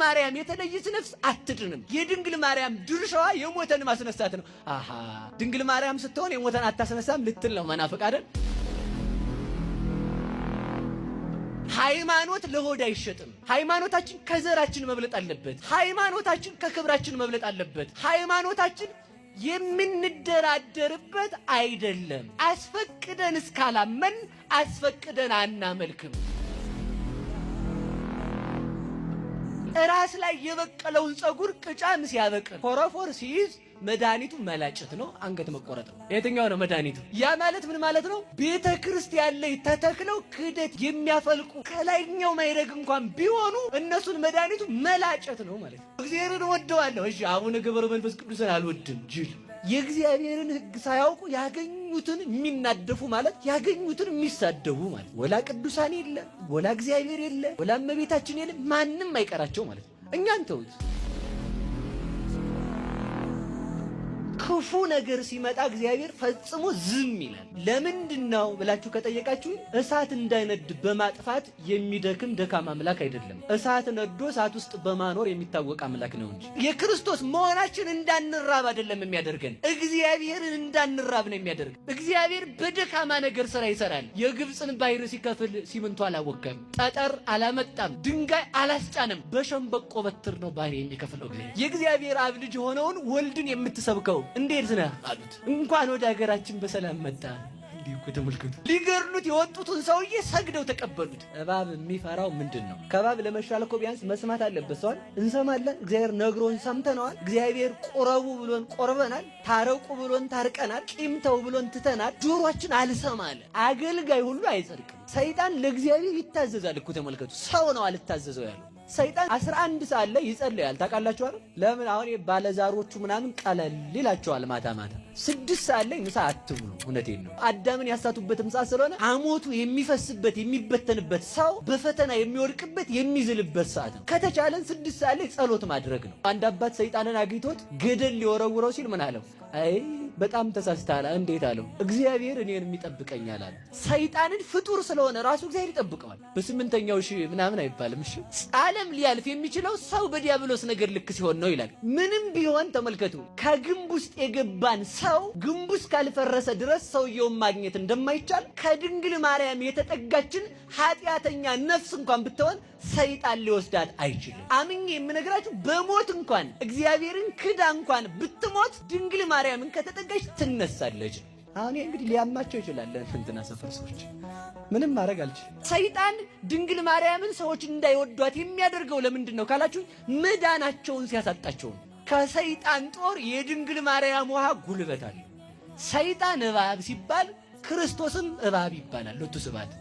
ማርያም የተለየች ነፍስ አትድንም። የድንግል ማርያም ድርሻዋ የሞተን ማስነሳት ነው። አሃ ድንግል ማርያም ስትሆን የሞተን አታስነሳም ልትል ነው መናፍቅ አይደል? ሃይማኖት ለሆድ አይሸጥም። ሃይማኖታችን ከዘራችን መብለጥ አለበት። ሃይማኖታችን ከክብራችን መብለጥ አለበት። ሃይማኖታችን የምንደራደርበት አይደለም። አስፈቅደን እስካላመን አስፈቅደን አናመልክም። ራስ ላይ የበቀለውን ፀጉር ቅጫም ሲያበቅል ኮረፎር ሲይዝ መድኃኒቱ መላጨት ነው፣ አንገት መቆረጥ ነው። የትኛው ነው መድኃኒቱ? ያ ማለት ምን ማለት ነው? ቤተ ክርስቲያን ላይ ተተክለው ክህደት የሚያፈልቁ ከላይኛው ማይረግ እንኳን ቢሆኑ እነሱን መድኃኒቱ መላጨት ነው ማለት ነው። እግዚአብሔርን እወደዋለሁ፣ እሺ፣ አቡነ ገብረ መንፈስ ቅዱስን አልወድም። ጅል የእግዚአብሔርን ሕግ ሳያውቁ ያገኙትን የሚናደፉ ማለት ያገኙትን የሚሳደቡ ማለት ወላ ቅዱሳን የለ ወላ እግዚአብሔር የለ ወላ እመቤታችን የለ ማንም አይቀራቸው ማለት ነው። እኛን ተውት። ክፉ ነገር ሲመጣ እግዚአብሔር ፈጽሞ ዝም ይላል። ለምንድን ነው ብላችሁ ከጠየቃችሁ እሳት እንዳይነድ በማጥፋት የሚደክም ደካማ አምላክ አይደለም። እሳት ነዶ እሳት ውስጥ በማኖር የሚታወቅ አምላክ ነው እንጂ የክርስቶስ መሆናችን እንዳንራብ አይደለም የሚያደርገን፣ እግዚአብሔርን እንዳንራብ ነው የሚያደርገን። እግዚአብሔር በደካማ ነገር ስራ ይሰራል። የግብፅን ባህር ሲከፍል ሲሚንቶ አላወጋም፣ ጠጠር አላመጣም፣ ድንጋይ አላስጫንም። በሸምበቆ በትር ነው ባህር የሚከፍለው እግዚአብሔር። የእግዚአብሔር አብ ልጅ የሆነውን ወልድን የምትሰብከው እንዴት ነህ አሉት። እንኳን ወደ ሀገራችን በሰላም መጣ። እንዲህ እኮ ተመልከቱ። ሊገድሉት የወጡትን ሰውዬ ሰግደው ተቀበሉት። እባብ የሚፈራው ምንድን ነው? ከእባብ ለመሻል እኮ ቢያንስ መስማት አለበት ሰዋል። እንሰማለን። እግዚአብሔር ነግሮን ሰምተነዋል። እግዚአብሔር ቆረቡ ብሎን ቆርበናል። ታረቁ ብሎን ታርቀናል። ቂም ተው ብሎን ትተናል። ጆሮአችን አልሰማ አለ። አገልጋይ ሁሉ አይጸድቅም። ሰይጣን ለእግዚአብሔር ይታዘዛል እኮ ተመልከቱ። ሰው ነው አልታዘዘው ያለው። ሰይጣን 11 ሰዓት ላይ ይጸልያል። ታውቃላችሁ አይደል? ለምን አሁን ባለዛሮቹ ምናምን ቀለል ይላቸዋል። ማታ ማታ 6 ሰዓት ላይ ምሳ አትብሉ። እውነቴን ነው። አዳምን ያሳቱበትም ሰዓት ስለሆነ ሐሞቱ የሚፈስበት የሚበተንበት፣ ሰው በፈተና የሚወድቅበት የሚዝልበት ሰዓት ነው። ከተቻለን 6 ሰዓት ላይ ጸሎት ማድረግ ነው። አንድ አባት ሰይጣንን አግኝቶት ገደል ሊወረውረው ሲል ምን አለው? አይ በጣም ተሳስተሃል። እንዴት አለው? እግዚአብሔር እኔንም ይጠብቀኛል አለ። ሰይጣንን ፍጡር ስለሆነ ራሱ እግዚአብሔር ይጠብቀዋል። በስምንተኛው ሺህ ምናምን አይባልም። እሺ ዓለም ሊያልፍ የሚችለው ሰው በዲያብሎስ ነገር ልክ ሲሆን ነው ይላል። ምንም ቢሆን ተመልከቱ፣ ከግንብ ውስጥ የገባን ሰው ግንብ ውስጥ ካልፈረሰ ድረስ ሰውየውን ማግኘት እንደማይቻል ከድንግል ማርያም የተጠጋችን ኃጢአተኛ ነፍስ እንኳን ብትሆን ሰይጣን ሊወስዳት አይችልም። አምኜ የምነግራችሁ በሞት እንኳን እግዚአብሔርን ክዳ እንኳን ብትሞት ድንግል ማርያምን ከተጠጋች ትነሳለች። አሁን እንግዲህ ሊያማቸው ይችላል። እንትና ሰፈር ሰዎች ምንም ማድረግ አልችልም። ሰይጣን ድንግል ማርያምን ሰዎች እንዳይወዷት የሚያደርገው ለምንድን ነው ካላችሁ መዳናቸውን ሲያሳጣቸው ነው። ከሰይጣን ጦር የድንግል ማርያም ውሃ ጉልበት አለ። ሰይጣን እባብ ሲባል ክርስቶስም እባብ ይባላል። ሎቱ ስብሐት።